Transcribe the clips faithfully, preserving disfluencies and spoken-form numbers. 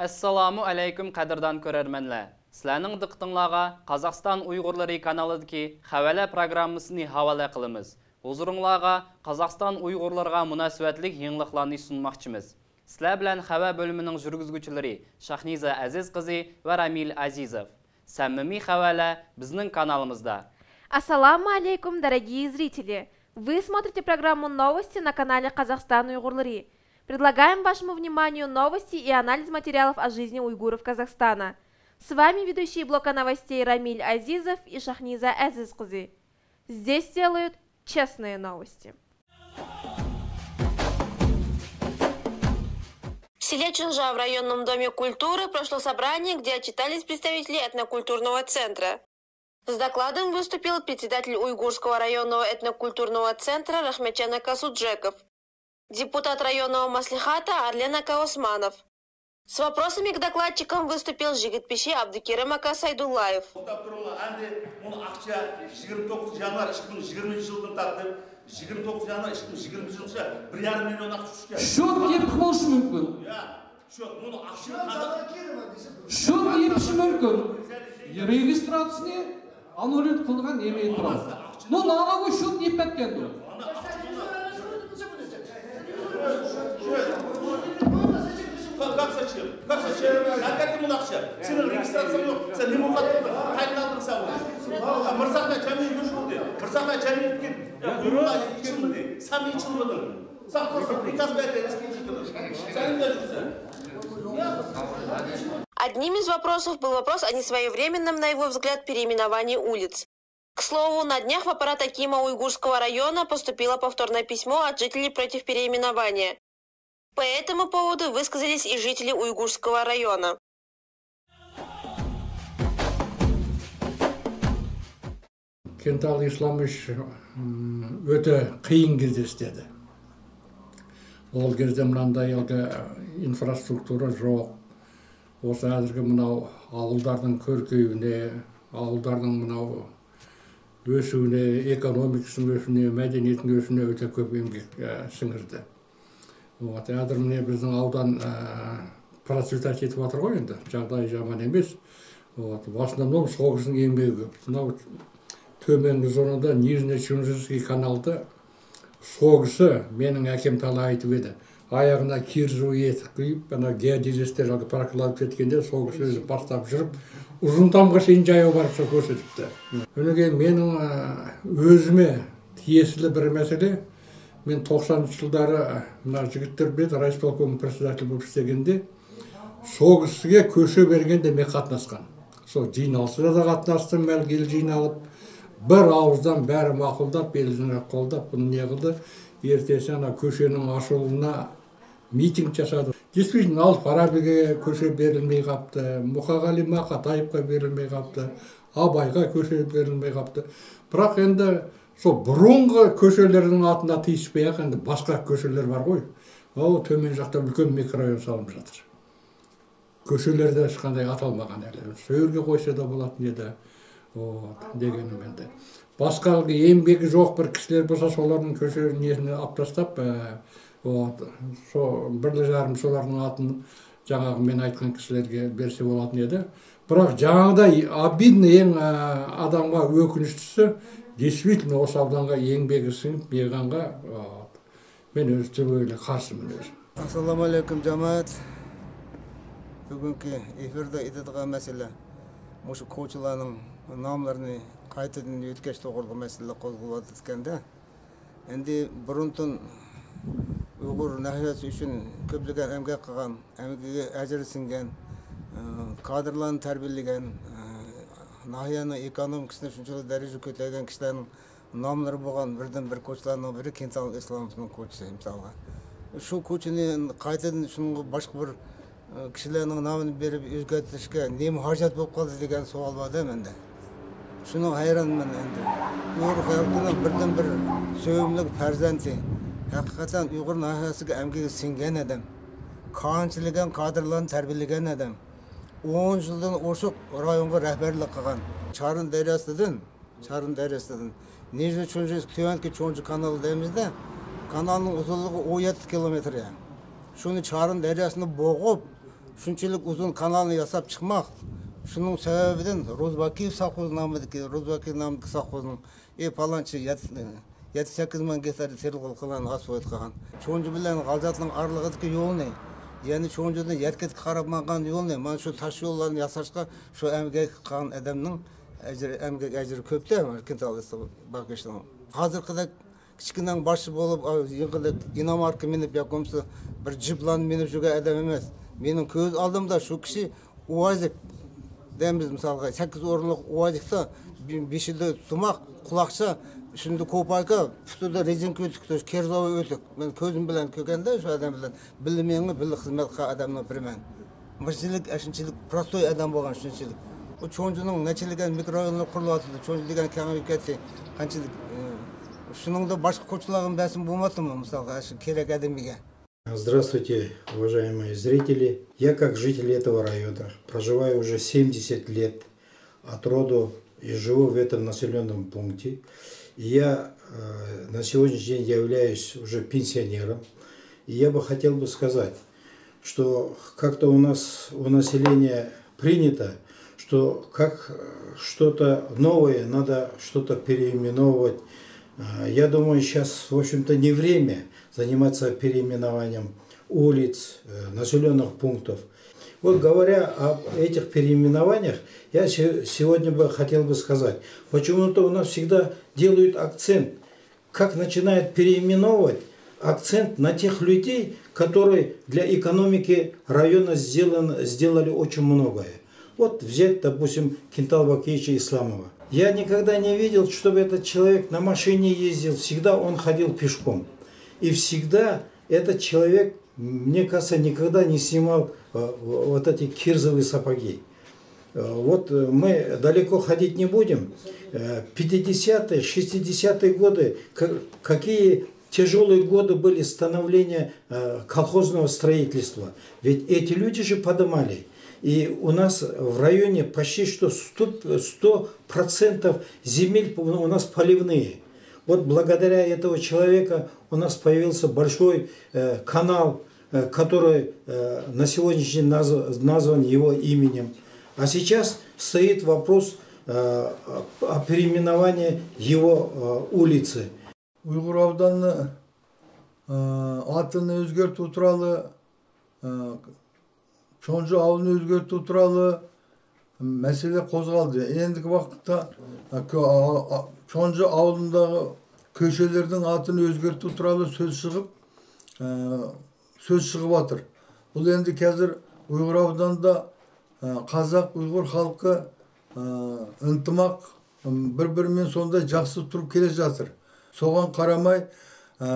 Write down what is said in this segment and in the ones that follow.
ئەسسالامۇ ئەلەيكۇم، قەدىردان كۆرەرمەنلەر! سىلەرنىڭ دىققىتىڭلارغا قازاقىستان ئۇيغۇرلىرى كانىلىدىكى خەۋەرلەر پروگراممىسىنى ھاۋالە قىلىمىز. ھۇزۇرۇڭلارغا قازاقىستان ئۇيغۇرلىرىغا مۇناسىۋەتلىك يېڭىلىقلارنى سۇنماقچىمىز. سىلەر بىلەن خەۋەر بۆلۈمىنىڭ يۈرگۈزگۈچىلىرى شاھنىزا ئەزىز قىزى ۋە رامىل ئەزىزوف. سەمىمىي خەۋەرلەر بىزنىڭ كانالىمىزدا. Ассаламу алейкум, дорогие зрители! Вы смотрите программу «Новости» на канале «Казахстан Уйгурлары». Предлагаем вашему вниманию новости и анализ материалов о жизни уйгуров Казахстана. С вами ведущие блока новостей Рамиль Азизов и Шахниза Азиз кызы. Здесь делают честные новости. В селе Чынжа в районном доме культуры прошло собрание, где отчитались представители этнокультурного центра. С докладом выступил председатель Уйгурского районного этнокультурного центра Рахметчан ака Суджеков, депутат районного маслихата Арлен ака Османов. С вопросами к докладчикам выступил Жигитпиши Абдыкерим ака Сайдуллаев. توختاپ تۇرۇڭلار، ئەمدى ئۇنى ئاقچا يىگىرمە توققۇزىنچى يانۋار ئىككى مىڭ يىگىرمىنچى يىلدىن تارتىپ، يىگىرمە توققۇزىنچى يانۋار ئىككى مىڭ يىگىرمىنچى يىلغىچە بىر يارىم مىليون ئاقچا چۈشكەن. شوت يېپىق بولۇشى مۇمكىن. يا، شوت، بۇنى ئاقچىنى قانداق شوت يېپىشى مۇمكىن. رېگىستراتسىيىنى ئاننۇليېت قىلىدىغان نېمە ئېتىراز؟ Ну, налоговый счёт يېپىپ كەتكەندۇ. Как, как зачем? Как зачем? Әкәттең ул акча. Синең регистрацияң юк. Син не мукат булдың? Кайдан алдың син аны? Мырзахмет Җәмил юк булды. Мырзахмет Җәмил кит. Бу юллар ичилмәде. Син ичилмәдең. Син просто приказ бәрде республикада. Син дә җүрсәң. Одним из вопросов был вопрос о несвоевременном, на его взгляд, переименовании улиц. К слову, на днях в аппарат акима Уйгурского района поступило повторное письмо от жителей против переименования. По этому поводу высказались и жители Уйгурского района. كېنتال ئىسلامىش، م، ئۆتە قىيىن گېزىت ئىدى. ئۇ گېزىتتە مۇنداق يەرگە ئىنفراسترۇكتۇرا يوق. بولسا ھازىرقى مۇناۋ ئاۋۇللارنىڭ كۆركىيىۋىنى، ئاۋۇللارنىڭ مۇناۋ ئۆسۈۋىنى، ئېكونومىكىسىنىڭ ئۆسۈۋىنى، مەدەنىيىتىنىڭ ئۆسۈۋىنى ئۆتە كۆپ ئەمگەك، ئە، سىڭدۈردى. ۋوت، ھازىر مانا بىزنىڭ ئاۋۇلدان، ئە، پروцветать ئېتىۋاتىدىغۇ ئەمدى. جاغدايى يامان ئەمەس. ۋوت، ۋاسنامنىڭ سوغىسىنىڭ ئېمىگى كۆپ. مۇناۋ تۆمەنكى زونىدا نىژنىي چۈنجىسكىي كانالدا سوغىسى مېنىڭ ئاكام تالايىتىپ ئىدى. ئاياغىنا كىرزۇ يېتىپ قويۇپ، ئانا گەدىزىستېرلارغا پاراقلاپ كەتكەندە، سوغىسى ئۆزى پارتلاپ يۈرۈپ، ئۇزۇن تامغا شىنجايغا بارسا كۆرسىتىپتۇ. ئۇنىڭ كېيىن مېنىڭ، ئە، ئۆزۈمە تىيەسلىك بىر مەسىلە. مەن توقسانىنچى يىللاردا، ئە، مۇنا جىگىتتۇر بىز رايىسپولكوم پىرېدسېداتېلى بولۇپ ئىشلىگەندە، سوغىسىغا كۆچۈرۈپ بەرگەندە مەن قاتناشقان. شۇ جىينالىشلاردا قاتناشتىم، مەلگىل جىينالىپ، بىر ئاۋۇزدان بەرى ماقۇلداپ، بېلىزىنى قولداپ، بۇنى نېغىلدى. ئېرتىسى ئانا كۆچۈرنىڭ ئاشۇلىنا مىتىڭ جاسادى. دېسپىشنى ئال فارابىگە كۆچۈرۈپ بېرىلمەي قاپتۇ، مۇخاغالى ماقاتايېۋقا بېرىلمەي قاپتۇ، ئابايغا كۆچۈرۈپ بېرىلمەي قاپتۇ. بىراق ئەمدى شۇ بۇرۇنقى كۆچۈرلەرنىڭ ئاتىنا تىيىشىپ قوياق، ئەمدى باشقا كۆچۈرلەر بارغۇ. ئۇ تۆمەن جاقتا ئۈلكەن مىكرورايون سالىنىپ ياتىدۇ. كۆچۈرلەردە ھېچقانداق ئاتالمىغان ئەلەر. سۆيۈرگە قويسا دا بولاتتى يەردە. ئۇ دېگىنىم ئەمدى. باشقا يەم بېگى يوق بىر كىشىلەر بولسا، شۇلارنىڭ كۆچۈر نېسىنى ئاپ تاشلاپ، ئە، ئۇ، شۇ بىرلا يارىم شۇلارنىڭ ئاتىنى جاڭاغا مەن ئېيتقان كىشىلەرگە بەرسە بولاتتى يەردە. بىراق جاڭاغدا ئابىدنى ئەڭ، ئە، ئادامغا ئۆكۈنۈشلۈسى، دېسۋىتنى ئوسالدانغا يەم بېگى سىڭىپ يىغانغا، ئۇ، مەن ئۆزى تۈرگۈلۈك قارشىمەن ئۆزۈم. ئەسسالامۇئەلەيكۇم جامائەت. بۈگۈنكى ئېفىردا ئېيتىدىغان مەسىلە مۇشۇ كوچىلارنىڭ ناملىرىنى قايتىدىن يۆتكەش توغرىلىق مەسىلە قوزغىلىۋاتىدىكەندە. ئەمدى بۇرۇندىن ئۇيغۇر ناھىيەسى ئۈچۈن كۆپلىگەن ئەمگەك قىلغان، ئەمگىكىگە ئەجرى سىڭگەن، ئى، كادىرلارنى تەربىيەلىگەن، ئى، ناھىيەنىڭ ئېكونومىكىسىنى شۇنچىلىك دەرىجىدە كۆتۈرگەن كىشىلەرنىڭ ناملىرى بولغان بىردىن بىر كوچىلارنىڭ بىرى كېنتال ئىسلاموفنىڭ كوچىسى، مىسالغا. شۇ كوچىنى قايتىدىن شۇنىڭغا باشقا بىر، ئى، كىشىلەرنىڭ نامىنى بېرىپ ئۆزگەرتىشكە نېمە ھاجەت بولۇپ قالدى دېگەن سوئال بار-دە مەندە. شۇنىڭغا ھەيرانمەن ئەمدى. ئۇيغۇر خەلقىنىڭ بىردىن بىر سۆيۈملۈك پەرزەنتى، ھەقىقەتەن ئۇيغۇر ناھىيەسىگە ئەمگىكى سىڭگەن ئادەم، كانچىلىگەن كادىرلارنى تەربىيەلىگەن ئادەم، ئون يىلدىن ئوشۇق رايونغا رەھبەرلىك قىلغان. چارىن دەرياسىدىن چارىن دەرياسىدىن نىژنىي چۇنجىسكى، تۆۋەنكى چونجى كانال دەيمىز-دە، كانالنىڭ ئۇزۇنلۇقى ئون يەتتە كىلومېتىر يا. شۇنى چارىن دەرياسىنى بوغۇپ، شۇنچىلىك ئۇزۇن كانالنى ياساپ چىقماق، شۇنىڭ سەۋەبىدىن روزباكىيېف ساۋخوز نامىدىكى، روزباكىيېف نامىدىكى ساۋخوزنىڭ، ئى، پالانچى يەتتە، يەتتە سەككىز مىڭ گېكتارنى تېرىلغىلى قىلغان ھاسىل بولۇۋاتقان. چونجا بىلەن غالجاتنىڭ ئارىلىقىدىكى يولنى، يەنى چونجىدىن يەتكەتكە قاراپ ماڭغان يولنى، مانا شۇ تاش يوللارنى ياساشقا شۇ ئەمگەك قىلغان ئادەمنىڭ ئەجرى، ئەمگەك ئەجرى كۆپتە، كىنتال باقىشنىڭ. ھازىرقىدەك كىچىككىنە باشچى بولۇپ، ئا، يېڭىدەك ئىنوماركا مىنىپ ياكى بولمىسا بىر جىپلارنى مىنىپ يۈرگەن ئادەم ئەمەس. مېنىڭ كۆز ئالدىمدا شۇ كىشى ئۇۋازىك دەيمىز مىسالغا، سەككىز ئورۇنلۇق ئۇۋازىكتا بېشىدا تۇماق، قۇلاقچا، ئۈستىدە كوپايكا، پۇتىدا رېزىنكا ئۆتۈك، كىرزاۋا ئۆتۈك. مەن كۆزۈم بىلەن كۆرگەندە شۇ ئادەم بىلەن بىللە مېڭىپ، بىللە خىزمەت قىلغان ئادەمنىڭ بىرىمەن. مۇشۇنچىلىك، ئاشۇنچىلىك پروستوي ئادەم بولغان شۇنچىلىك. ئۇ چونجىنىڭ نەچچىلىگەن مىكرورایونلار قۇرۇلۇۋاتىدۇ. چونجى دېگەن كېڭىيىپ كەتتى. قانچىلىك، ئى، شۇنىڭدا باشقا كوچىلارغا بەرسىمۇ بولماپتىمۇ، مىسالغا، شۇ كېرەك ئادەمگە. Здравствуйте, уважаемые зрители. Я, как житель этого района, проживаю уже семьдесят лет от роду и живу в этом населённом пункте. И я, э, на сегодняшний день являюсь уже пенсионером. И я бы хотел бы сказать, что как-то у нас, у населения принято, что как, э, что-то новое, надо что-то переименовывать. Э, я думаю, сейчас, в общем-то, не время заниматься переименованием улиц, э, населённых пунктов. Вот говоря об этих переименованиях, я се-, сегодня бы хотел бы сказать, почему-то у нас всегда делают акцент, как начинают переименовывать, акцент на тех людей, которые для экономики района сделан-, сделали очень многое. Вот взять, допустим, Кентал Бакиевича Исламова. Я никогда не видел, чтобы этот человек на машине ездил, всегда он ходил пешком. И всегда этот человек, мне кажется, никогда не снимал, э, вот эти кирзовые сапоги. Э, вот, э, мы далеко ходить не будем. Э, пятидесятые, шестидесятые годы, к-, какие тяжёлые годы были становления, э, колхозного строительства. Ведь эти люди же подымали. И у нас в районе почти что сто, сто процентов земель у нас поливные. Вот благодаря этого человека у нас появился большой, э, канал, э, который, э, на сегодняшний день назв-, назван его именем. А сейчас стоит вопрос, э, о, о переименовании его, э, улицы. ئۇيغۇر ئاۋۇداننى، ئە، ئاتىنى ئۆزگەرتىۋاتىدۇ، ئە، چونجا ئاۋۇلىنى ئۆزگەرتىۋاتىدۇ، مەسىلە قوزغالدى. ئەندىكى ۋاقىتتا، ئە، كۆ-، ئا-، ئا-، چونجا ئاۋۇلىنىڭ كۆچىلىرىنىڭ ئاتىنى ئۆزگەرتىۋاتىدۇ سۆز چىقىپ، ئە، سۆز چىقىۋاتىدۇ. بۇ ئەمدى ھازىر ئۇيغۇر ئاۋۇداندا، ئە، قازاق، ئۇيغۇر خەلقى، ئە، ئىنتىماق، بىر-بىرى بىلەن شۇنداق ياخشى تۇرۇپ كېلىۋاتىدۇ. شۇنىڭغا قارىماي، ئە،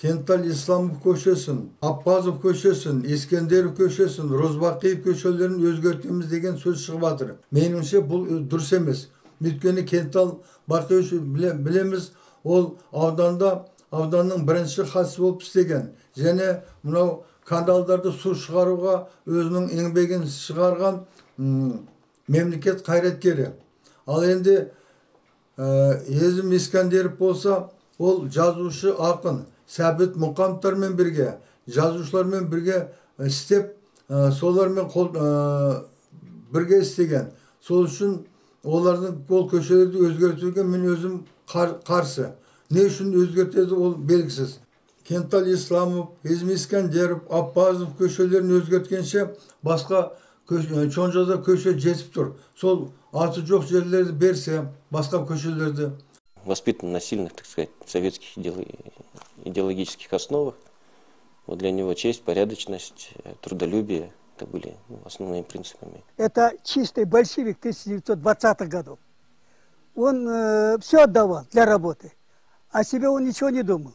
كېنتال ئىسلاموف كوچىسىنى، ئاببازوف كوچىسىنى، ئىسكەندەروف كوچىسىنى، روزباقىيېف كوچىلىرىنى ئۆزگەرتىمىز دېگەن سۆز چىقىۋاتىدۇ. مېنىڭچە، بۇ دۇرۇس ئەمەس. ئۆتكەندە كېنتال باقىيېف بىلە-، بىلىمىز، ئۇ ئاۋۇداندا، ئاۋۇداننىڭ بىرىنچى خاسى بولۇپ ئىشلىگەن. يەنە مۇناۋ كاناللاردا سۇ چىقارغان، ئۆزىنىڭ ئەڭ بېگىنى چىقارغان، م، مەملىكەت قايراتكىرى. ئال ئەمدى، ئە، ھېزىم ئىسكەندەروف بولسا، ئۇ يازغۇچى ئاقىن سەبىت مۇقامدار بىلەن بىرگە، يازغۇچىلار بىلەن بىرگە، ئە، ئىشلەپ، ئە، شۇلار بىلەن قول، ئە، بىرگە ئىشلىگەن. شۇنىڭ ئۈچۈن ئۇلارنىڭ يول كۆچىلىرىنى ئۆزگەرتىۋاتقان مەن ئۆزۈم قار-، قارشى. نە ئۈچۈن ئۆزگەرتىدۇ، ئۇ بەلگىسىز. كېنتال ئىسلاموف، ھېزىم ئىسكەندەروف، ئاببازوف كوچىلىرىنى ئۆزگەرتكەنچە باشقا كۆچ-، چونجىدا كوچا يېتىپ تۇر. شۇ ئاتى يوق يەرلەردە بەرسە، باشقا كوچىلاردا. Воспитан на сильных, так сказать, советских идеоло-, идеологических основах. Вот для него честь, порядочность, э, трудолюбие — это были, ну, основными принципами. Это чистый большевик тысяча девятьсот двадцатых годов. Он, э, всё отдавал для работы. О себе он ничего не думал.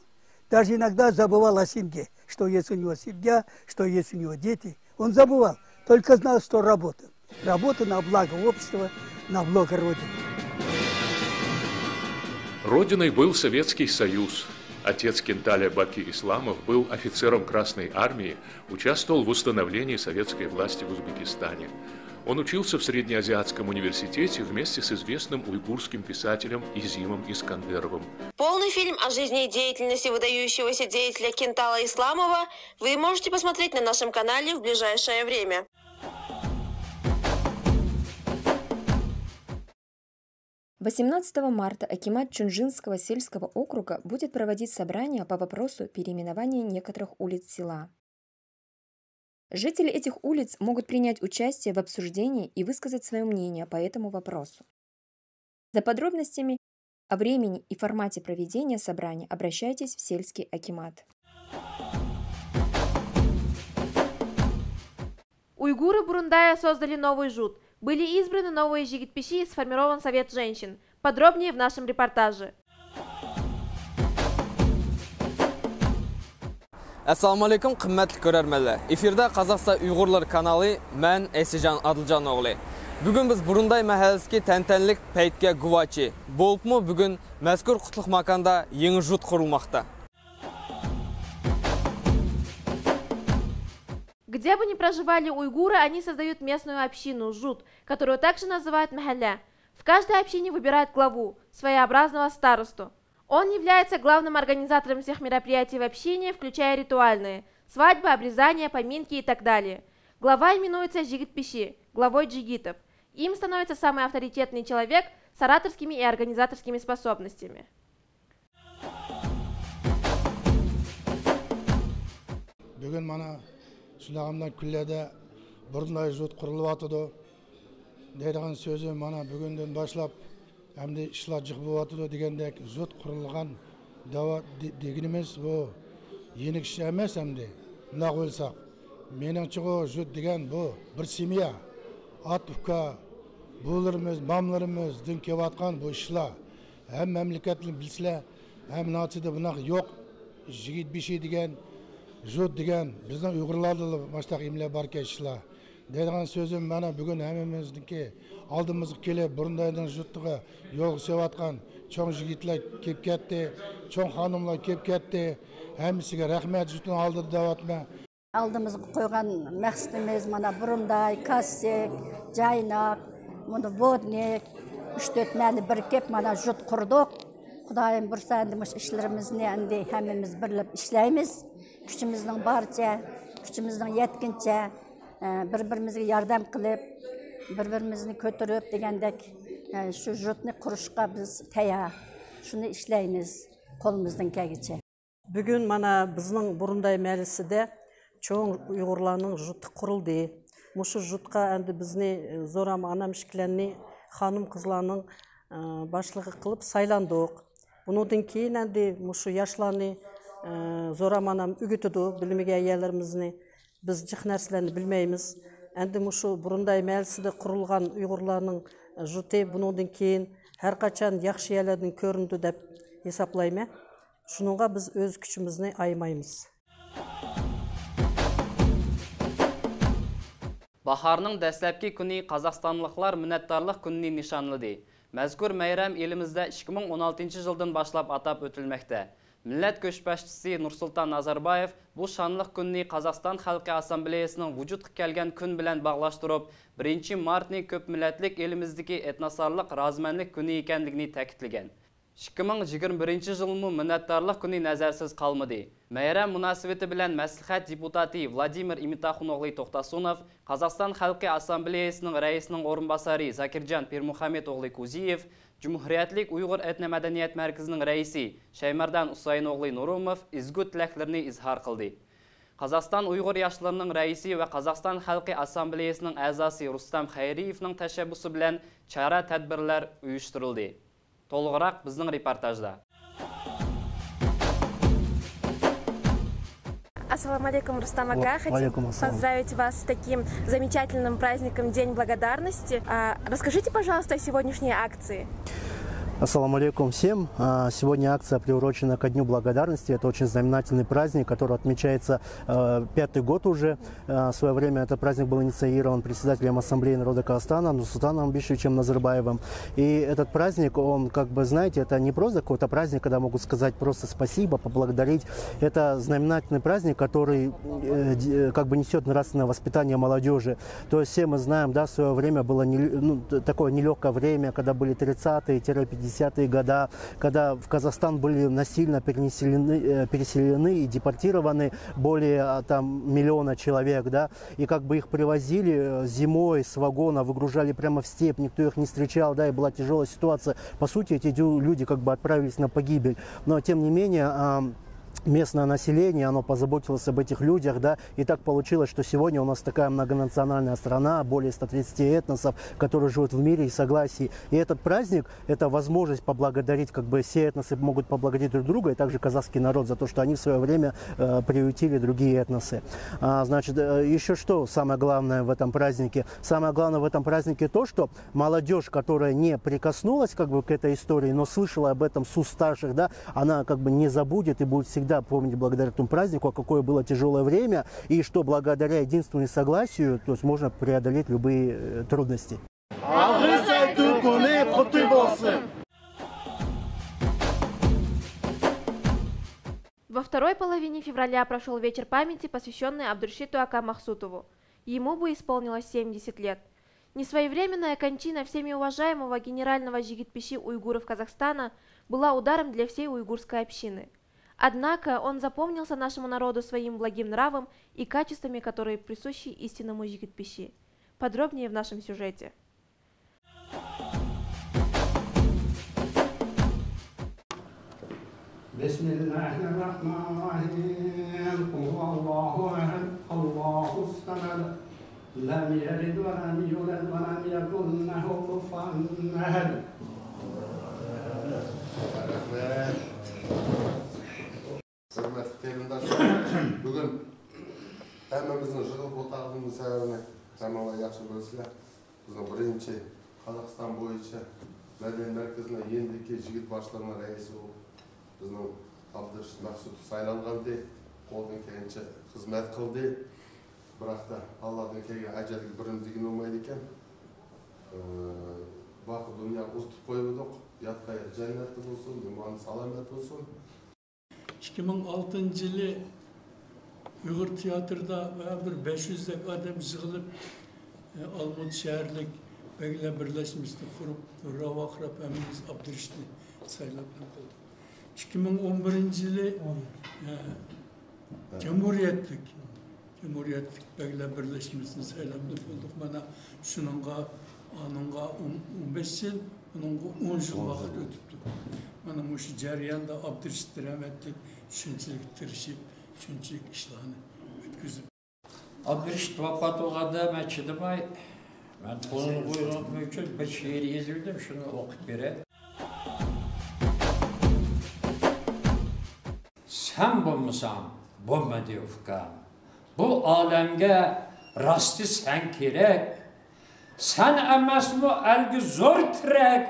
Даже иногда забывал о семье, что есть у него семья, что есть у него дети. Он забывал, только знал, что работа. Работа на благо общества, на благо Родины. Родиной был Советский Союз. Отец Кенталя Баки Исламов был офицером Красной Армии, участвовал в установлении советской власти в Узбекистане. Он учился в Среднеазиатском университете вместе с известным уйгурским писателем Изимом Искандеровым. Полный фильм о жизни и деятельности выдающегося деятеля Кентала Исламова вы можете посмотреть на нашем канале в ближайшее время. Восемнадцатого марта акимат Чунжинского сельского округа будет проводить собрание по вопросу переименования некоторых улиц села. Жители этих улиц могут принять участие в обсуждении и высказать своё мнение по этому вопросу. За подробностями о времени и формате проведения собрания обращайтесь в сельский акимат. Уйгуры Бурундая создали новый жут. Были избраны новые жигит-пиши и сформирован совет женщин. Подробнее в нашем репортаже. ئەسسالامۇئەلەيكۇم، قىممەتلىك كۆرەرمەنلەر. ئېفىردا قازاقىستان ئۇيغۇرلىرى كانالى، مەن ئەيسىجان ئادىلجان ئوغلى. بۈگۈن بىز بۇرۇنداي مەھەللىسىدىكى تەنتەنىلىك پەيتكە گۇۋاھچى. بولۇپمۇ بۈگۈن مەزكۇر قۇتلۇق ماكاندا يېڭى ژۇت قۇرۇلماقتا. Где бы ни проживали уйгуры, они создают местную общину, жут, которую также называют мәхәллә. В каждой общине выбирают главу, своеобразного старосту. Он является главным организатором всех мероприятий в общине, включая ритуальные: свадьбы, обрезания, поминки и так далее. Глава именуется жигит-пиши, главой джигитов. Им становится самый авторитетный человек с ораторскими и организаторскими способностями. بۈگۈن مانا شۇنداق ئامدا كۈنلەردە بۇرۇنداي ژۇت قۇرۇلۇۋاتىدۇ. دەيدىغان سۆزۈم، مانا بۈگۈندىن باشلاپ ئەمدى ئىشلار جىق بولۇۋاتىدۇ دېگەندەك، ژۇت قۇرۇلغان دەۋا-، دې-، دېگىنىمىز بۇ يېڭى ئىش ئەمەس ئەمدى. مۇنداق ئويلىساق، مېنىڭچىغۇ ژۇت دېگەن بۇ بىر سېميا، ئات، ئۇكا، بۇلىرىمىز، مامىلىرىمىزدىن كېلىۋاتقان بۇ ئىشلار. ھەم مەملىكەتنى بىلسىلەر، ھەم ناچىدا بۇنداق يوق. يىگىت بېشى دېگەن، ژۇت دېگەن، بىزنىڭ ئۇيغۇرلاردا ماشتاق ئىملە باركەن ئىشلار. دەيدىغان سۆزۈم، مانا بۈگۈن ھەممىمىزنىڭكى ئالدىمىزغا كېلىپ، بۇرۇنداينىڭ ژۇتىغا يولغا سېلىۋاتقان چوڭ يىگىتلەر كېلىپ كەتتى، چوڭ خانىملار كېلىپ كەتتى. ھەممىسىگە رەھمەت، ژۇتنىڭ ئالدىدا دەۋاتىمەن. ئالدىمىزغا قويغان مەقسىتىمىز مانا بۇرۇنداي، كاسسىك، جايناق، مۇنۇ ۋودنىك، ئۈچ تۆت مەھەللە بىرىكىپ مانا ژۇت قۇردۇق. خۇدايىم بۇيرۇسا ئەمدى مۇشۇ ئىشلىرىمىزنى ئەمدى ھەممىمىز بىرلەپ ئىشلەيمىز. كۈچىمىزنىڭ بارىچە، كۈچىمىزنىڭ يەتكىنىچە، ئە، بىر-بىرىمىزگە ياردەم قىلىپ، بىر-بىرىمىزنى كۆتۈرۈپ دېگەندەك، ئە، شۇ ژۇتنى قۇرۇشقا بىز تەييار. شۇنى ئىشلەيمىز قولىمىزدىن كەلگىچە. بۈگۈن مانا بىزنىڭ بۇرۇنداي مەھەللىسىدە چوڭ ئۇيغۇرلارنىڭ ژۇتى قۇرۇلدى. مۇشۇ ژۇتقا ئەمدى بىزنى، ئى، زوراما ئانام ئىككىلەننى خانىم قىزلارنىڭ، ئى، باشلىقى قىلىپ سايلاندۇق. بۇنىڭدىن كېيىن ئەمدى مۇشۇ ياشلارنى، ئى، زوراما ئانام ئۆگىتىدۇ، بىلمىگەن يەرلىرىمىزنى، بىز جىق نەرسىلەرنى بىلمەيمىز. ئەمدى مۇشۇ بۇرۇنداي مەھەللىسىدە قۇرۇلغان ئۇيغۇرلارنىڭ ژۇتى بۇنىڭدىن كېيىن ھەر قاچان ياخشى يەرلەردىن كۆرۈنىدۇ دەپ ھېسابلايمەن. شۇنىڭغا بىز ئۆز كۈچىمىزنى ئايىمايمىز. باھارنىڭ دەسلەپكى كۈنى قازاقىستانلىقلار مىننەتدارلىق كۈنىنى نىشانلىدى. مەزكۇر مەيرەم ئېلىمىزدە ئىككى مىڭ ئون ئالتىنچى يىلدىن باشلاپ ئاتاپ ئۆتۈلمەكتە. مىللەت كۆچبەسچىسى نۇرسۇلتان نازاربايېۋ بۇ شانلىق كۈننى قازاقىستان خەلقى ئاسسامبلېيەسىنىڭ ۋۇجۇدقا كەلگەن كۈن بىلەن باغلاشتۇرۇپ، بىرىنچى مارتنى كۆپ مىللەتلىك ئېلىمىزدىكى ئېتنوسارلىق رازىمەنلىك كۈنى ئىكەنلىكىنى تەكىتلىگەن. ئىككى مىڭ يىگىرمە بىرىنچى يىلمۇ مىننەتدارلىق كۈنى نەزەرسىز قالمىدى. مەيرەم مۇناسىۋىتى بىلەن مەسلىھەت دېپۇتاتى ۋلادىمىر ئىمىنتاخۇن ئوغلى توختاسۇنوف، قازاقىستان خەلقى ئاسسامبلېيەسىنىڭ رەئىسىنىڭ ئورۇنباسارى زاكىرجان پىرمۇخەممەت ئوغلى كۇزىيېۋ، جۇمھۇرىيەتلىك ئۇيغۇر ئېتنو مەدەنىيەت مەركىزىنىڭ رەئىسى شەيمەردان ئۇسايىن ئوغلى نۇرۇموف ئىزگۇ تىلەكلىرىنى ئىزھار قىلدى. قازاقىستان ئۇيغۇر ياشلىرىنىڭ رەئىسى ۋە قازاقىستان خەلقى ئاسسامبلېيەسىنىڭ ئەزاسى رۇستەم خەيرىيېۋنىڭ تەشەببۇسى بىلەن چارە-تەدبىرلەر ئۇيۇشتۇرۇلدى. تولۇقراق بىزنىڭ رېپورتاژدا. Ассаламу алейкум, Рустам ака. Хотим поздравить вас с таким замечательным праздником, День благодарности. А, расскажите, пожалуйста, о сегодняшней акции. Ассаламу алейкум всем. А, Сегодня акция приурочена ко Дню Благодарности. Это очень знаменательный праздник, который отмечается э, пятый год уже. Э, В свое время этот праздник был инициирован председателем Ассамблеи народа Казахстана Нурсултаном Абишевичем Назарбаевым. И этот праздник, он, как бы, знаете, это не просто какой-то праздник, когда могут сказать просто спасибо, поблагодарить. Это знаменательный праздник, который э, д- э, как бы несет нравственное воспитание молодежи. То есть все мы знаем, да, в свое время было не- ну, т- такое нелегкое время, когда были тридцатые-пятидесятые года, когда в Казахстан были насильно переселены, э, переселены и депортированы более а, там миллиона человек, да, и как бы их привозили э, зимой с вагона, выгружали прямо в степь, никто их не встречал, да, и была тяжелая ситуация. По сути, эти дю- люди как бы отправились на погибель. Но тем не менее, а, местное население, оно позаботилось об этих людях, да, и так получилось, что сегодня у нас такая многонациональная страна, более ста тридцати этносов, которые живут в мире и согласии. И этот праздник, это возможность поблагодарить, как бы все этносы могут поблагодарить друг друга, и также казахский народ за то, что они в свое время э, приютили другие этносы. А, значит, э, еще что самое главное в этом празднике? Самое главное в этом празднике то, что молодежь, которая не прикоснулась как бы к этой истории, но слышала об этом с уст старших, да, она как бы не забудет и будет всегда помнить благодаря этому празднику, какое было тяжелое время, и что благодаря единству и согласию, то есть можно преодолеть любые э, трудности. Алғыс айту күні құтты болсын! Во второй половине февраля прошёл вечер памяти, посвящённый Абдуршиту Ака Махсутову. Ему бы исполнилось семьдесят лет. Несвоевременная кончина всеми уважаемого генерального жигитпиши уйгуров Казахстана была ударом для всей уйгурской общины. Однако он запомнился нашему народу своим благим нравом и качествами, которые присущи истинному жигитпиши. Подробнее в нашем сюжете. بسم الله الرحمن الرحيم. قل هو الله أحد، الله الصمد، لم يلد ولم يولد ولم يكن له كفوا أحد. رەھمەت. ھۆرمەتلىك قېرىنداشلار، بۈگۈن ھەممىمىزنىڭ يىغىلىپ ئولتۇرغىنىمىزنىڭ سەۋەبىنى ھەممىڭلار ياخشى بىلىسىلەر. بىزنىڭ بىرىنچى قازاقىستان بويىچە مەدەنىيەت مەركىزىنىڭ يېنىدىكى يىگىت باشلىرىنىڭ رەئىسى بولۇپ، بىزنىڭ ئابدۇرېشىت مەخسۇتوف سايلانغانىدى. قولىدىن كەلگىنىچە خىزمەت قىلدى. بىراقتا، ئاللادىن كەلگەن ئەجەلگە بىرىمىز دېگىنى بولمايدىكەن. ئى، باقى دۇنياغا ئۇزىتىپ قويۇۋىدۇق. ياتقان يېرى جەننەتتە بولسۇن، ئىمانى سالامەت بولسۇن. ئىككى مىڭ ئالتىنچى يىلى ئۇيغۇر تىياتىرىدا بىر بەش يۈزدەك ئادەم يىغىلىپ، ئالمۇتا شەھەرلىك بەگلەر بىرلەشمىسىنى قۇرۇپ، راۋاق راپ ھەممىمىز ئابدۇرېشىتنى سايلاپ قىلدۇق. ئىككى مىڭ ئون بىرىنچى يىلى جۇمھۇرىيەتلىك، جۇمھۇرىيەتلىك بەگلەر بىرلەشمىسىنى سايلاپ قىلدۇق. مانا شۇنىڭغا، ئانىڭغا ئون، ئون بەش يىل، بۇنىڭغا ئون يىل ۋاقىت ئۆتۈپتۇ. مانا مۇشۇ جەرياندا ئابدۇرېشىت رەھمەتلىك شۇنچىلىك تىرىشىپ، شۇنچىلىك ئىشلارنى ئۆتكۈزۈپ. ئابدۇرېشىت ۋاپات بولغاندا مەن چىدىماي، مەن قولىنى ئويغاتماي ئۈچۈن بىر شېئىر يېزىۋىدىم، شۇنى ئوقۇپ بېرەي. سەن بولمىساڭ بولمىدى ئۇكام، بۇ ئالەمگە راستى سەن كېرەك. سەن ئەمەسمۇ ئەلگە زور تىرەك،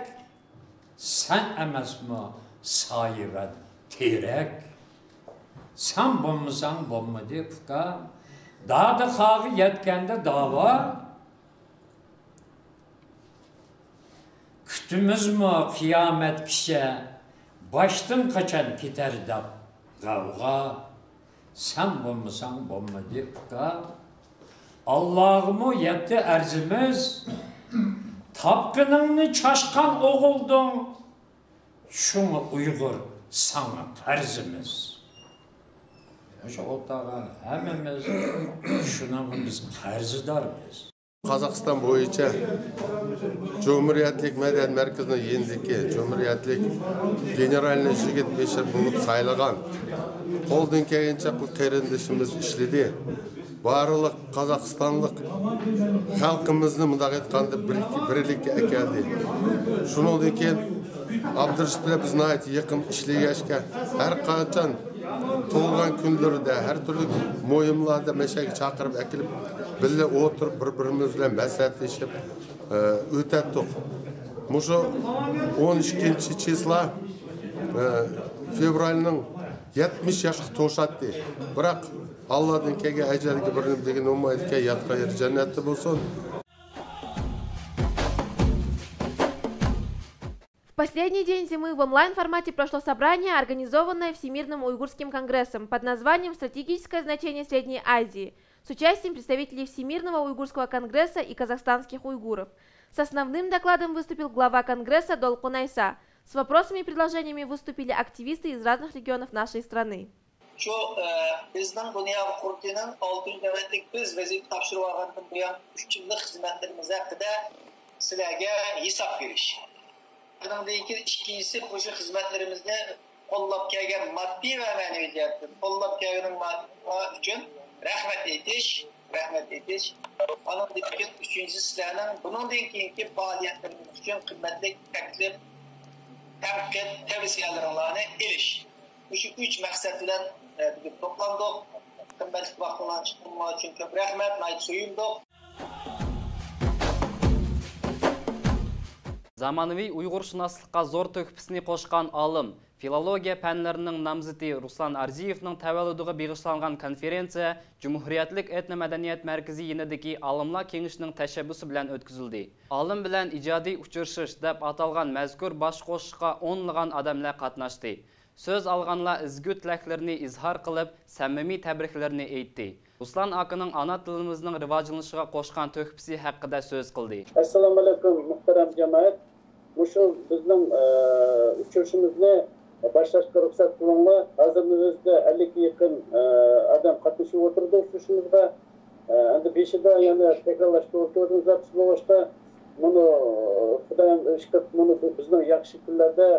سەن ئەمەسمۇ سايىۋەن تېرەك. سەن بولمىساڭ بولمىدى ئۇكام، دادىخاغا يەتكەندە داۋا. كۈتىمىزمۇ قىيامەتكىچە، باشتىن قاچان كېتەر دەپ غەۋغا. سەن بولمىساڭ بولمىدى ئۇكا، ئاللاغىمۇ يەتتى ئەرزىمىز. تاپقىنىڭنى چاشقان ئوغۇلدۇڭ، شۇڭا ئۇيغۇر ساڭا قەرزىمىز. مۇشۇ ئولتۇرغان ھەممىمىز شۇنىڭغا بىز قەرزدارمىز. قازاقىستان بويىچە جۇمھۇرىيەتلىك مەدەنىيەت مەركىزىنىڭ يېنىدىكى جۇمھۇرىيەتلىك گېنېرالنىي جىگىت بېشى بولۇپ سايلىغان، قولدىن كەلگىنىچە بۇ قېرىندىشىمىز ئىشلىدى. بارلىق قازاقىستانلىق خەلقىمىزنى مۇنداق ئېيتقاندا بىر-، بىرلىككە ئەكەلدى. شۇنىڭدىن كېيىن ئابدۇرېشىت بىلەن بىز ناھايىتى يېقىن ئىشلىگەچكە، ھەر قاچان تۇغۇلغان كۈنلىرىدە، ھەر تۈرلۈك مۇھىملاردا مەشەگە چاقىرىپ ئەكېلىپ، بىللە ئولتۇرۇپ، بىر-بىرىمىز بىلەن مەسلىھەتلىشىپ، ئى، ئۆتەتتۇق. مۇشۇ ئون ئىككىنچى چىسلا، ئە، فېۋرالنىڭ يەتمىش ياشقا توشاتتى. بىراق، ئاللادىن كەلگەن ئەجەلگە بىر نېمە دېگىنى بولمايدىكەن، ياتقان يېرى جەننەتتە بولسۇن. В последний день зимы в онлайн-формате прошло собрание, организованное Всемирным уйгурским конгрессом под названием «Стратегическое значение Средней Азии», с участием представителей Всемирного уйгурского конгресса и казахстанских уйгуров. С основным докладом выступил глава конгресса Долкун Айса. С вопросами и предложениями выступили активисты из разных регионов нашей страны. شۇ، ئە، بىزنىڭ دۇنيا قۇرۇلتىيىنىڭ ئالتىنچى نۆۋەتلىك بىز ۋەزىپە تاپشۇرۇۋالغاندىن بۇيان ئۈچ يىللىق خىزمەتلىرىمىز ھەققىدە سىلەرگە ھېساب بېرىش. ئۇنىڭدىن كېيىن ئىككىنچىسى، بۇ خىزمەتلىرىمىزنى قوللاپ كەلگەن ماددىي ۋە مەنىۋى جەھەتتىن قوللاپ كەلگىنىڭلار ئۈچۈن رەھمەت ئېيتىش، رەھمەت ئېيتىش. ئانىڭدىن كېيىن ئۈچىنچىسى، سىلەرنىڭ بۇنىڭدىن كېيىنكى پائالىيەتلىرىڭىز ئۈچۈن قىممەتلىك تەكلىپ، تەنقىد، تەۋسىيەلىرىڭلارنى ئېلىش. مۇشۇ ئۈچ مەقسەت بىلەن، ئە، بۈگۈن توپلاندۇق. قىممەتلىك ۋاقتىڭلارنى چىقىرغىنىڭلار ئۈچۈن كۆپ رەھمەت، ناھايىتى سۆيۈندۇق. زامانىۋى ئۇيغۇرشۇناسلىققا زور تۆھپىسىنى قوشقان ئالىم، فىلولوگىيە پەنلىرىنىڭ نامزىتى رۇسلان ئارزىيېۋنىڭ تەۋەللۇدىغا بېغىشلانغان كونفېرېنسىيە جۇمھۇرىيەتلىك ئېتنو مەدەنىيەت مەركىزى يېنىدىكى ئالىملار كېڭىشىنىڭ تەشەببۇسى بىلەن ئۆتكۈزۈلدى. ئالىم بىلەن ئىجادىي ئۇچرىشىش دەپ ئاتالغان مەزكۇر باش قوشۇشقا ئونلىغان ئادەملەر قاتناشتى. سۆز ئالغانلار ئىزگۈ تىلەكلىرىنى ئىزھار قىلىپ، سەمىمىي تەبرىكلىرىنى ئېيتتى. رۇسلان ئاكىنىڭ ئانا تىلىمىزنىڭ رىۋاجلىنىشىغا قوشقان تۆھپىسى ھەققىدە سۆز قىلدى. ئەسسالامۇئەلەيكۇم، مۇھتەرەم جامائەت! مۇشۇ بىزنىڭ، ئە، ئۇچرىشىشىمىزنى باشلاشقا رۇخسەت قىلىڭلار. ھازىرنىڭ ئۆزىدە ئەللىككە يېقىن، ئە، ئادەم قاتنىشىپ ئولتۇرىدۇ ئۇچرىشىشىمىزغا. ئە، ئەمدى بېشىدا يەنە تەكرارلاشتۇرۇپ ئۆتۈۋاتىمىز، بىز بولغاچقا، بۇنى خۇدايىم ئىشقىلىپ، بۇنى بىزنىڭ ياخشى كۈنلەردە،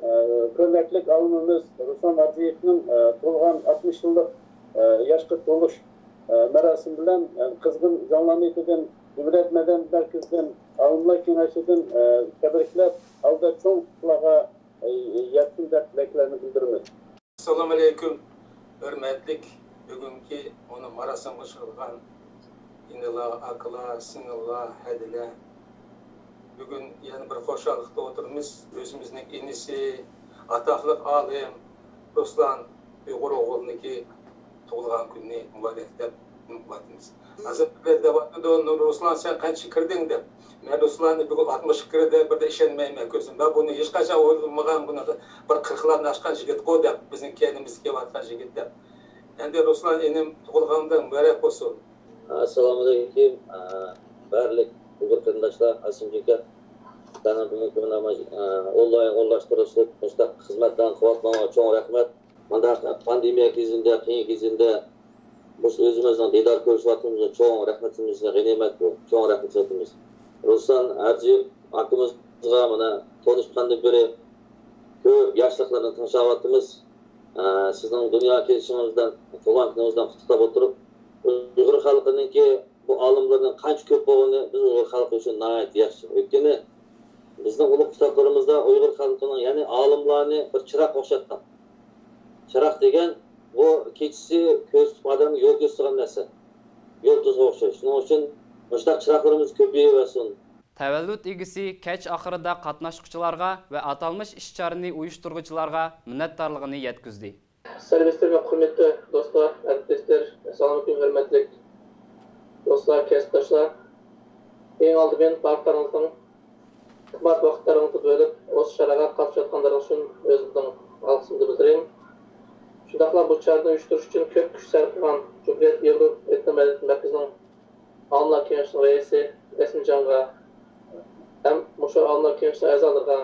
ئە، كۆرنەكلىك ئالىمىمىز رۇسلان ئارزىيېۋنىڭ، ئە، تولغان ئاتمىش يىللىق، ئە، ياشقا تولۇش، ئە، مەراسىمى بىلەن، ئە، قىزغىن جانلانىۋېتىدىن، جۇمھۇرىيەت مەدەنىيەت مەركىزىدىن، ئالىملار كېڭىشىدىن، ئە، تەبرىكلەپ، ئالدى چوڭ ئىشلارغا، ئە، يەتسۇن دەپ تىلەكلەرنى بىلدۈرىمىز. ئەسسالامۇئەلەيكۇم، ھۆرمەتلىك بۈگۈنكى مۇنۇ مۇراسىمغا يىغىلغان ئىنىلار، ئاكىلار، سىڭىللار، ھەدىلەر. بۈگۈن يەنە بىر خۇشاللىقتا ئولتۇرىمىز. ئۆزىمىزنىڭ ئىنىسى، ئاتاقلىق ئالىم رۇسلان ئۇيغۇر ئوغلىنىڭكى تۇغۇلغان كۈنىنى مۇبارەك دەپ نېمە قىلىۋاتىمىز. ھازىر بىرەر دەۋاتىدۇ، «رۇسلان، سەن قانچە كىردىڭ؟» دەپ. مەن رۇسلاننى بۈگۈن ئاتمىش كىردى دەپ بىردە ئىشەنمەيمەن كۆزۈم. مەن بۇنى ھېچقاچان ئويلىمىغان، بۇنى بىر قىرىقلارنى ئاشقان يىگىتقۇ دەپ، بىزنىڭ كەينىمىزدە كېلىۋاتقان يىگىت دەپ. ئەمدى رۇسلان ئىنىم، تۇغۇلغانلىرىڭ مۇبارەك بولسۇن. ئەسسالامۇئەلەيكۇم، بارلىق ئۇيغۇر قېرىنداشلار، ئاسىمجېكەت ئونلاين ئورۇنلاشتۇرۇشلۇق مۇشۇنداق خىزمەتلەرنى قىلىۋاتقانلارغا چوڭ رەھمەت. مۇنداق پاندېمىيە كېزىندە، قىيىن كېزىندە مۇشۇ ئۆزىمىزنىڭ دىدار كۆرۈشۈۋاتقىنىمىزنى چوڭ رەھمىتىمىزنى، غەنىيمەت بۇ، چوڭ رەھمىتىمىز. رۇسلان ھەرجىيېۋ ئاكىمىزغا مانا تونۇشقاندىن بېرى كۆپ ياشلىقلىرىنى تىڭشاۋاتىمىز. ئە، سىزنىڭ دۇنيا كېلىشىڭىز بىلەن، تۇغۇلغان كۈنىڭىز بىلەن قۇتلۇقلاپ ئولتۇرۇپ، ئۇيغۇر خەلقىنىڭكى بۇ ئالىملىرىنىڭ قانچە كۆپ بولغىنى بىز ئۇيغۇر خەلقى ئۈچۈن ناھايىتى ياخشى. ئۆيتكىنى بىزنىڭ ئۇلۇغ كىتابلىرىمىزدا ئۇيغۇر خەلقىنىڭ، يەنى ئالىملارنى بىر چىراغقا ئوخشاتقان. چىراغ دېگەن بۇ كېچىسى كۆرسىتىپ ئادەمگە يول كۆرسىتىدىغان نەرسە. يۇلتۇزغا ئوخشاش. شۇنىڭ ئۈچۈن مۇشۇنداق چىراغلىرىمىز كۆپىيىۋەرسۇن. تەۋەللۇت ئىگىسى كەچ ئاخىرىدا قاتناشقۇچىلارغا ۋە ئاتالمىش ئىش-چارىنى ئۇيۇشتۇرغۇچىلارغا مىننەتدارلىقىنى يەتكۈزدى. سەربىستىرمەن، ھۆرمەتلىك دوستلار، ئەزىز دوستلار، ئەسسالامۇئەلەيكۇم، ھۆرمەتلىك دوستلار، كەسىپداشلار. ئەڭ ئالدى بىلەن بارلىقلىرىڭىزنىڭ قىممەت ۋاقىتلىرىڭىزنى بۆلۈپ، ئوسۇ شارائىتقا قاتنىشىۋاتقانلىرىڭىز ئۈچۈن ئۆزىمىزنىڭ ئالقىشىمىزنى بىلدۈرەيلى. شۇنداقلا بۇ چارىنى ئۇيۇشتۇرۇش ئۈچۈن كۆپ كۈچ سەرپ قىلغان جۇمھۇرىيەت ياۋروپ ئېتنو مەدەنىيەت مەركىزىنىڭ ئالىملار كېڭىشىنىڭ رەئىسى ئەسمىجانغا ھەم مۇشۇ ئالىملار كېڭىشىنىڭ ئەزالىرىغا،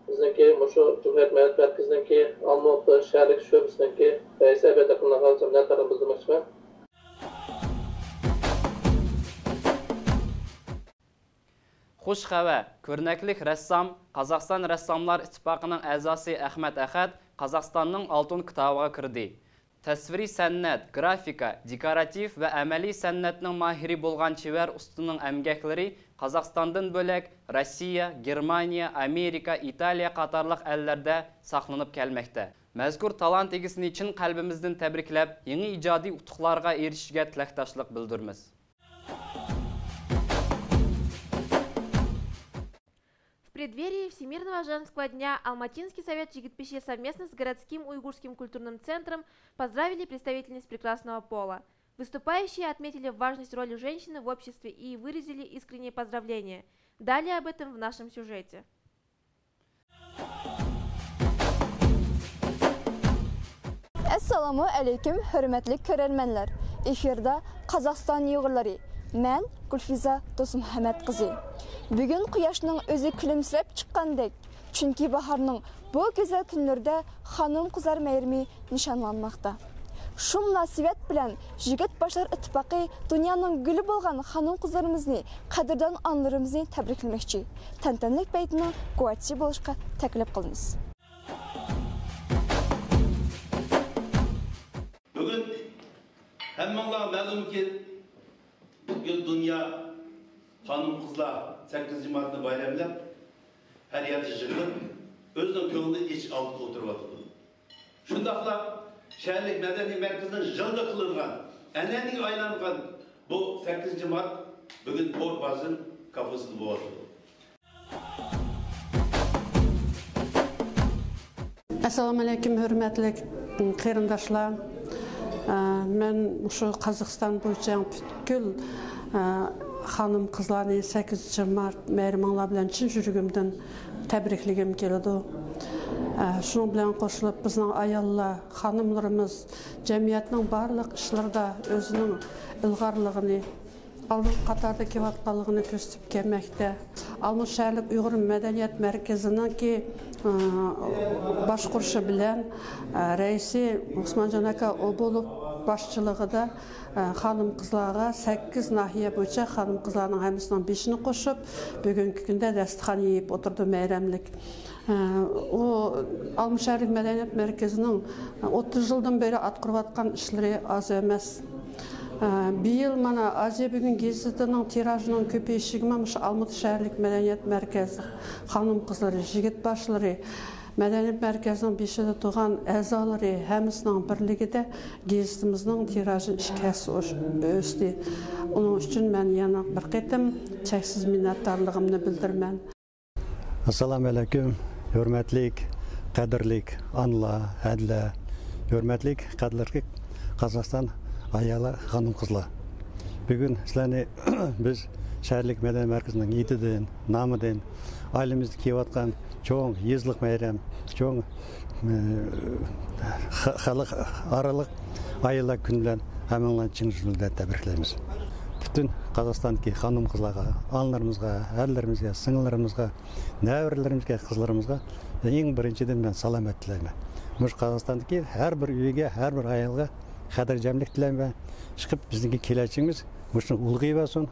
بىزنىڭكى مۇشۇ جۇمھۇرىيەت مەدەنىيەت مەركىزىنىڭكى ئالمۇتا شەھەرلىك شۆبىسىنىڭكى رەئىسى ئەبەت ئاكىملارغا مىننەتدارلىقىمنى بىلدۈرمەكچىمەن. خۇش خەۋەر! كۆرنەكلىك رەسسام، قازاقىستان رەسساملار ئىتتىپاقىنىڭ ئەزاسى ئەخمەت ئەخەت قازاقىستاننىڭ ئالتۇن كىتابىغا كىردى. تەسۋىرىي سەنئەت، گرافىكا، دېكوراتىپ ۋە ئەمەلىي سەنئەتنىڭ ماھىرى بولغان چېۋەر ئۇستىنىڭ ئەمگەكلىرى قازاقىستاندىن بۆلەك، روسىيە، گېرمانىيە، ئامېرىكا، ئىتالىيە قاتارلىق ئەللەردە ساقلىنىپ كەلمەكتە. مەزكۇر تالانت ئىگىسىنى چىن قەلبىمىزدىن تەبرىكلەپ، يېڭى ئىجادىي ئۇتۇقلارغا ئېرىشىشىگە تىلەكداشلىق بىلدۈرىمىز. В преддверии Всемирного женского дня Алматинский совет Жигитпеше совместно с городским уйгурским культурным центром поздравили представительниц прекрасного пола. Выступающие отметили важность роли женщины в обществе и выразили искренние поздравления. Далее об этом в нашем сюжете. ئەسسالامۇ ئەلەيكۇم، ھۆرمەتلىك كۆرەرمەنلەر! ئېفىردا قازاقىستان ئۇيغۇرلىرى. مەن گۈلفىزا دوستمۇھەممەت قىزى. بۈگۈن قۇياشنىڭ ئۆزى كۈلۈمسىرەپ چىققاندەك، چۈنكى باھارنىڭ بۇ گۈزەل كۈنلىرىدە خانىم-قىزلار مەيرىمى نىشانلانماقتا. شۇ مۇناسىۋەت بىلەن يىگىت باشلار ئىتتىپاقى دۇنيانىڭ گۈلى بولغان خانىم-قىزلىرىمىزنى، قەدىردان ئانىلىرىمىزنى تەبرىكلىمەكچى. تەنتەنىلىك پەيتىنىڭ گۇۋاھچىسى بولۇشقا تەكلىپ قىلىمىز. بۈگۈن ھەممىڭلارغا مەلۇمكى، پۈتكۈل دۇنيا خانىم-قىزلار سەككىزىنچى مارتنى بايراملاپ، ھەر يەردە يىغىلىپ، ئۆزىنىڭ كۆڭلىنى ئېچىش ئالدىدا ئولتۇرۇۋاتىدۇ. شۇنداقلا شەھەرلىك مەدەنىيەت مەركىزىنىڭ يىلدا قىلىنغان، ئەنئەنىگە ئايلانغان بۇ سەككىزىنچى مارت بۈگۈن پورت بازىن كافېسىدا بولۇۋاتىدۇ. ئەسسالامۇئەلەيكۇم، ھۆرمەتلىك قېرىنداشلار. ئە، مەن مۇشۇ قازاقىستان بويىچە پۈتكۈل، ئە، خانىم-قىزلارنى سەككىزىنچى مارت مەيرىمىڭلار بىلەن چىن يۈرىكىمدىن تەبرىكلىگۈم كېلىدۇ. ئە، شۇنىڭ بىلەن قوشۇلۇپ، بىزنىڭ ئاياللار، خانىملىرىمىز جەمئىيەتنىڭ بارلىق ئىشلىرىدا ئۆزىنىڭ ئىلغارلىقىنى، ئالدىنقى قاتاردا كېلىۋاتقانلىقىنى كۆرسىتىپ كەلمەكتە. ئالمۇتا شەھەرلىك ئۇيغۇر مەدەنىيەت مەركىزىنىڭكى، ئى، باشقۇرۇشى بىلەن، ئى، رەئىسى ئوسمانجان ئاكا ئوبۇلوف باشچىلىقىدا، ئى، خانىم-قىزلارغا سەككىز ناھىيە بويىچە خانىم-قىزلارنىڭ ھەممىسىنىڭ بېشىنى قوشۇپ، بۈگۈنكى كۈندە داستىخان يېيىپ ئولتۇردى مەيرەملىك. ئۇ ئالمۇتا شەھەرلىك مەدەنىيەت مەركىزىنىڭ ئوتتۇز يىلدىن بېرى ئاتقۇرۇۋاتقان ئىشلىرى ئاز ئەمەس. بىيىل مانا ئازىيا بۈگۈن گېزىتىنىڭ تىراژىنىڭ كۆپىيىشىگىمۇ مۇشۇ ئالمۇتا شەھەرلىك مەدەنىيەت مەركەزى خانىم-قىزلىرى، يىگىت باشلىرى، مەدەنىيەت مەركەزىنىڭ بېشىدا تۇرغان ئەزالىرى ھەممىسىنىڭ بىرلىكىدە گېزىتىمىزنىڭ تىراژى ئىككى ھەسسە ئوش-، ئۆستى. ئۇنىڭ ئۈچۈن مەن يەنە بىر قېتىم چەكسىز مىننەتدارلىقىمنى بىلدۈرىمەن. ئەسسالامۇئەلەيكۇم، ھۆرمەتلىك، قەدىرلىك ئانىلار، ھەدىلەر، ھۆرمەتلىك، قەدىرلىك قازاقىستان ئايالى، خانىم-قىزلار. بۈگۈن سىلەرنى بىز شەھەرلىك مەدەنىيەت مەركىزىنىڭ ئېتىدىن، نامىدىن، ئائىلىمىزدە كېلىۋاتقان چوڭ يېزىلىق مەيرەم، چوڭ، ئى، خە-، خەلق ئارىلىق ئاياللار كۈنى بىلەن ھەممىڭلارنى چىن كۆڭۈلدىن تەبرىكلەيمىز. پۈتۈن قازاقىستاندىكى خانىم-قىزلارغا، ئانىلىرىمىزغا، ھەدىلىرىمىزگە، سىڭىللىرىمىزغا، نەۋرىلىرىمىزگە، قىزلىرىمىزغا ئەڭ بىرىنچىدىن مەن سالامەت تىلەيمەن. مۇشۇ قازاقىستاندىكى ھەر بىر ئۆيگە، ھەر بىر ئايالغا قەدىرجەملىك تىلەيمەن. چىقىپ بىزنىڭكى كېلەچىكىمىز مۇشۇنىڭ ئۇلىغىۋەرسۇن.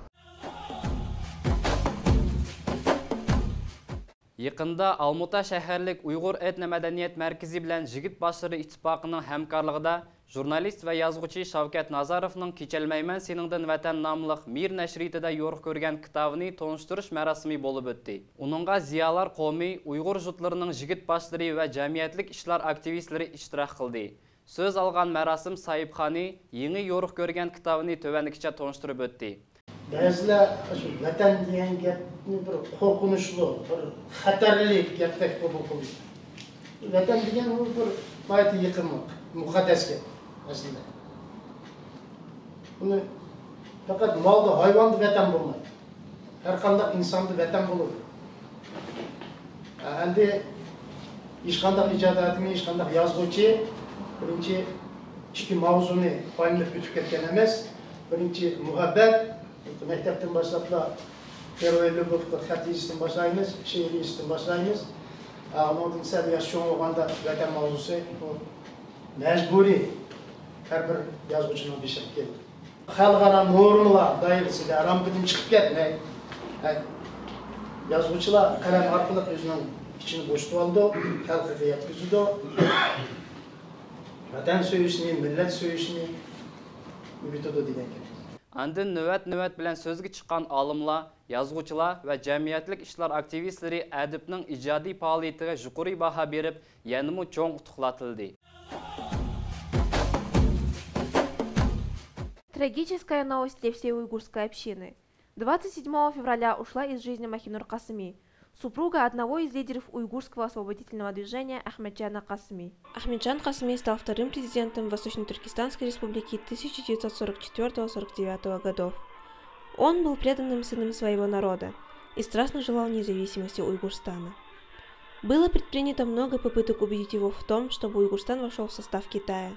يېقىندا ئالمۇتا شەھەرلىك ئۇيغۇر ئېتنو مەدەنىيەت مەركىزى بىلەن يىگىت باشلىرى ئىتتىپاقىنىڭ ھەمكارلىقىدا ژۇرنالىست ۋە يازغۇچى شاۋكەت نازاروفنىڭ كېچەلمەيمەن سېنىڭدىن ۋەتەن ناملىق مىر نەشرىيىتىدە يورۇق كۆرگەن كىتابىنى تونۇشتۇرۇش مەراسىمى بولۇپ ئۆتتى. ئۇنىڭغا زىيالار قومى، ئۇيغۇر جۇتلىرىنىڭ يىگىت باشلىرى ۋە جەمئىيەتلىك ئىشلار ئاكتىۋىستلىرى ئىشتىراك قىلدى. سۆز ئالغان مەراسىم ساھىبخانى يېڭى يورۇق كۆرگەن كىتابىنى تۆۋەندىكىچە تونۇشتۇرۇپ ئۆتتى. بەزىلەر شۇ ۋەتەن دېگەن گەپنى بىر قورقۇنچلۇق، بىر خەتەرلىك گەپتەك قوبۇل قىلىدۇ. ۋەتەن دېگەن ئۇ بىر ناھايىتى يېقىملىق، مۇقەددەس گەپ ئەسلىدە. ئۇنى پەقەت مالدا، ھايۋاندا ۋەتەن بولمايدۇ. ھەر قانداق ئىنساندا ۋەتەن بولىدۇ. ئەمدى ھېچقانداق ئىجادىيەتمۇ، ھېچقانداق يازغۇچى بىرىنچى ئىككى ماۋزۇنى پايدىلىنىپ ئۆتۈپ كەتكەن ئەمەس. بىرىنچى مۇھەببەت، مەكتەپتىن باشلاپلا پېرۋەيلى بولۇپ خەت يېزىشتىن باشلايمىز، شېئىر يېزىشتىن باشلايمىز. ئۇنىڭدىن سەل ياش چوڭ بولغاندا ۋەتەن ماۋزۇسى بۇ مەجبۇرىي ھەر بىر يازغۇچىنىڭ بېشىغا كېلىدۇ. خەلقئارا نورمىلار دائىرىسىدە رامكىدىن چىقىپ كەتمەي، ھە، يازغۇچىلار قەلەم ئارقىلىق ئۆزىنىڭ ئىچىنى بوشىتىۋالىدۇ، خەلقىگە يەتكۈزىدۇ، ۋەتەن سۆيۈشنى، مىللەت سۆيۈشنى ئۆگىتىدۇ دېگەن گەپ. ئاندىن نۆۋەت-نۆۋەت بىلەن سۆزگە چىققان ئالىملار، يازغۇچىلار ۋە جەمئىيەتلىك ئىشلار ئاكتىۋىستلىرى ئەدىبنىڭ ئىجادىي پائالىيىتىگە يۇقىرى باھا بېرىپ، يەنىمۇ چوڭ ئۇتۇقلار تىلىدى. Трагическая новость для всей уйгурской общины. Двадцать седьмого февраля ушла из жизни Махинур Касыми. супруга одного из лидеров уйгурского освободительного движения Ахмеджана Касыми. Ахмеджан Касыми стал вторым президентом Восточно-Туркестанской Республики тысяча девятьсот сорок четвёртого сорок девятого годов. Он был преданным сыном своего народа и страстно желал независимости Уйгурстана. Было предпринято много попыток убедить его в том, чтобы Уйгурстан вошёл в состав Китая.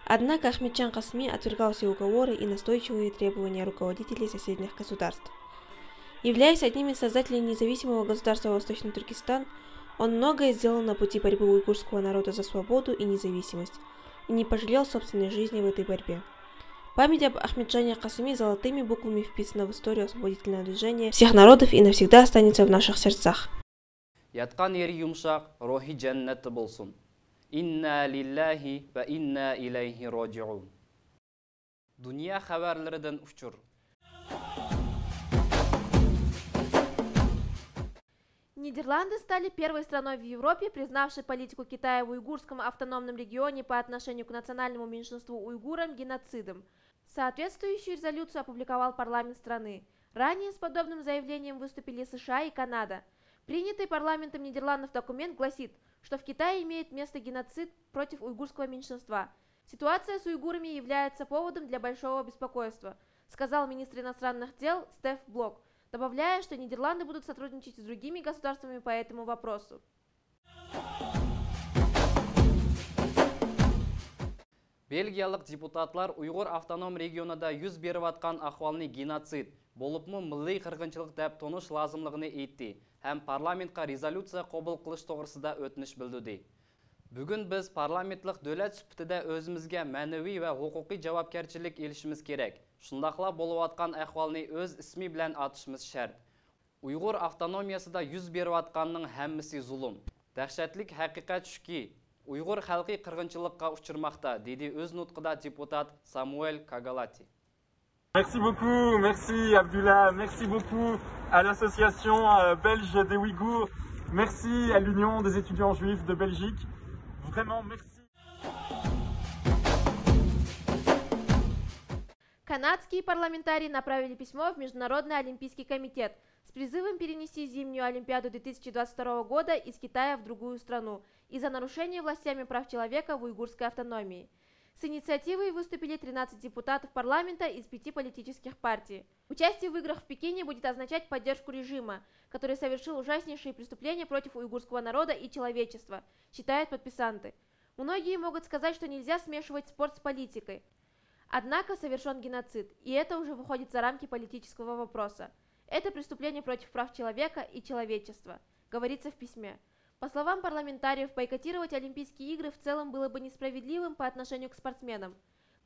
Однако Ахмеджан Касыми отвергал все уговоры и настойчивые требования руководителей соседних государств. Являясь одним из создателей независимого государства Восточный Туркестан, он многое сделал на пути борьбы уйгурского народа за свободу и независимость и не пожалел собственной жизни в этой борьбе. Память об Ахмеджане Касыми золотыми буквами вписана в историю освободительного движения всех народов и навсегда останется в наших сердцах. ياتقان يېرى يۇمشاق، روھى جەننەتتە بولسۇن. إنا لله وإنا إليه راجعون. دۇنيا خەۋەرلىرىدىن ئۇچۇر. Нидерланды стали первой страной в Европе, признавшей политику Китая в уйгурском автономном регионе по отношению к национальному меньшинству уйгурам геноцидом. Соответствующую резолюцию опубликовал парламент страны. Ранее с подобным заявлением выступили США и Канада. Принятый парламентом Нидерландов документ гласит, что в Китае имеет место геноцид против уйгурского меньшинства. Ситуация с уйгурами является поводом для большого беспокойства, сказал министр иностранных дел Стеф Блок, добавляя, что Нидерланды будут сотрудничать с другими государствами по этому вопросу. بېلگىيەلىك دېپۇتاتلار ئۇيغۇر ئاپتونوم رېگىيونىدا يۈز بېرىۋاتقان ئەھۋالنى گېنوتسىد، بولۇپمۇ مىللىي قىرغىنچىلىق دەپ تونۇش لازىملىقىنى ئېيتتى ھەم پارلامېنتقا رېزوليۇتسىيە قوبۇل قىلىش توغرىسىدا ئۆتۈنۈش بىلدۈردى. بۈگۈن بىز پارلامېنتلىق دۆلەت سۈپىتىدە ئۆزىمىزگە مەنىۋى ۋە ھوقۇقىي جاۋابكارچىلىك ئېلىشىمىز كېرەك، شۇنداقلا بولۇۋاتقان ئەھۋالنى ئۆز ئىسمى بىلەن ئاتىشىمىز شەرت. ئۇيغۇر ئاپتونومىيەسىدە يۈز بېرىۋاتقاننىڭ ھەممىسى زۇلۇم. دەھشەتلىك ھەقىقەت شۇكى، ئۇيغۇر خەلقى قىرغىنچىلىققا ئۇچرىماقتا، دېدى ئۆز نۇتقىدا دېپۇتات سامۇئېل كاگالاتى. Merci beaucoup, merci Abdullah, merci beaucoup à l'association euh, belge des Ouïghours, merci à l'Union des étudiants juifs de Belgique. Vraiment, merci. Канадские парламентарии направили письмо в Международный олимпийский комитет с призывом перенести зимнюю Олимпиаду две тысячи двадцать второго года из Китая в другую страну из-за нарушения властями прав человека в уйгурской автономии. С инициативой выступили тринадцать депутатов парламента из пяти политических партий. Участие в играх в Пекине будет означать поддержку режима, который совершил ужаснейшие преступления против уйгурского народа и человечества, считают подписанты. Многие могут сказать, что нельзя смешивать спорт с политикой. Однако совершён геноцид, и это уже выходит за рамки политического вопроса. Это преступление против прав человека и человечества, говорится в письме. По словам парламентариев, бойкотировать Олимпийские игры в целом было бы несправедливым по отношению к спортсменам.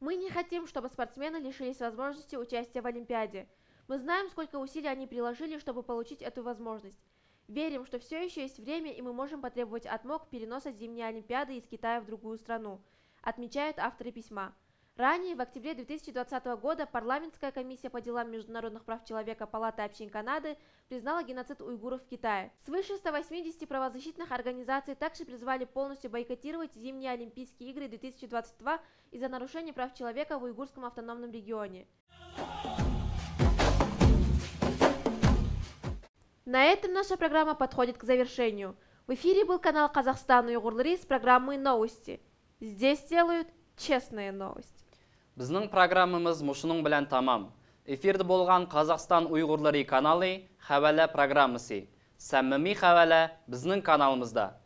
Мы не хотим, чтобы спортсмены лишились возможности участия в Олимпиаде. Мы знаем, сколько усилий они приложили, чтобы получить эту возможность. Верим, что всё ещё есть время, и мы можем потребовать от МОК переноса зимней Олимпиады из Китая в другую страну, отмечают авторы письма. Ранее, в октябре две тысячи двадцатого года, Парламентская комиссия по делам международных прав человека Палаты общин Канады признала геноцид уйгуров в Китае. Свыше ста восьмидесяти правозащитных организаций также призвали полностью бойкотировать зимние Олимпийские игры две тысячи двадцать два из-за нарушений прав человека в Уйгурском автономном регионе. На этом наша программа подходит к завершению. В эфире был канал Казахстан Уйгурлары с программой Новости. Здесь делают честные новости. بىزنىڭ پروگراممىمىز مۇشۇنىڭ بىلەن تامام. ئېفىردا بولغان قازاقىستان ئۇيغۇرلىرى كانالى خەۋەرلەر پروگراممىسى. سەمىمىي خەۋەرلەر بىزنىڭ كانالىمىزدا.